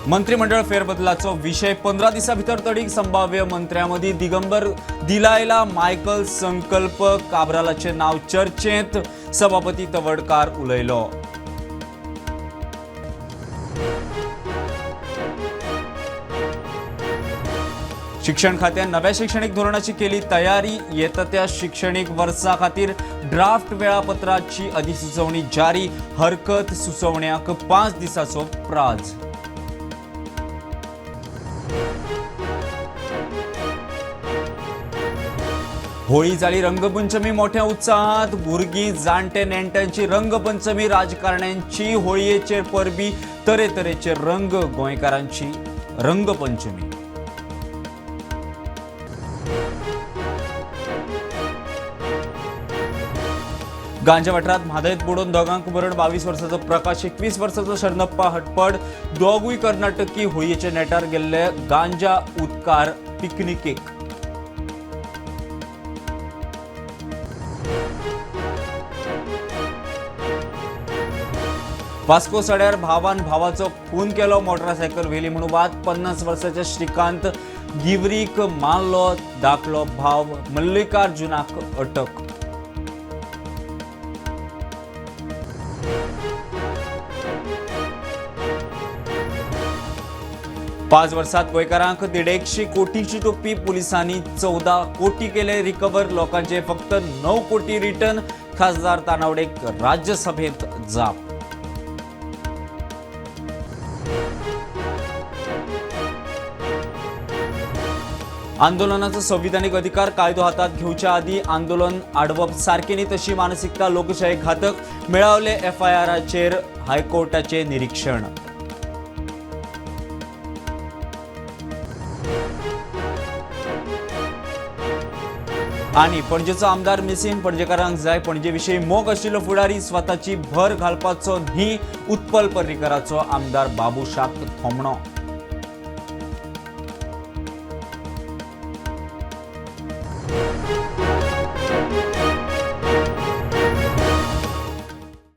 मंत्रिमंडळ फेरबदलाचो विशय 15 दिसां भितर तडीक. संभाव्य मंत्र्यांमदीं दिगंबर दिलायला, मायकल संकल्प काब्रालाचें नांव चर्चेंत. सभापती तवडकार उलयलो. शिक्षण खात्यान नव्या शिक्षणीक धोरणाची केली तयारी. येता त्या शिक्षणीक वर्सा खातीर ड्राफ्ट वेळापत्राची अधिसुचोवणी जारी. हरकत सुचोवण्याक 5 दिसाचो प्राज. होळी जाली रंगपंचमी मोठ्या उत्साहात. भुरगीं, जाणटे, नेणट्यांची रंगपंचमी. राजकारण्यांची होळयेचेर परबी. तरेतरेचे रंग, गोंयकारांची रंगपंचमी. गांजा वाठारात म्हादयत बुडोवन दोगांक मरण. 22 वर्साचो प्रकाश, 21 वर्साचो शरणप्पा हटपड. दोगूय कर्नाटकी होळयेच्या नेटार गेल्ले गांजा उदकार पिकनिकेक. वास्को सड्यार भावान भावाचो खून केलो. मोटरसायकल व्हेली म्हणून वाद. 50 वर्साच्या श्रीकांत गिवरीक मारलो. दाखलो भाव मल्लिकार्जुनाक अटक. पाच वर्सात गोंयकारांक 150 कोटीची टोपी. पुलिसांनी 14 कोटी केले रिकवर. लोकांचे फक्त 9 कोटी रिटर्न. खासदार तानावडेक राज्यसभेत जाप. आंदोलनाचो संविधानिक अधिकार. कायदो हातात घेवच्या आदी आंदोलन आडवप सारकें न्ही, तशी मानसिकता लोकशाही घातक. मेळावले एफआयआराचेर हायकोर्टाचे निरीक्षण. आणि पणजेचो आमदार मिसिंग. पणजेकारांक जाय पणजे विशीं मोग आशिल्लो फुडारी, स्वताची भर घालपाचो न्ही. उत्पल पर्रीकराचो आमदार बाबूशाक थोमणो.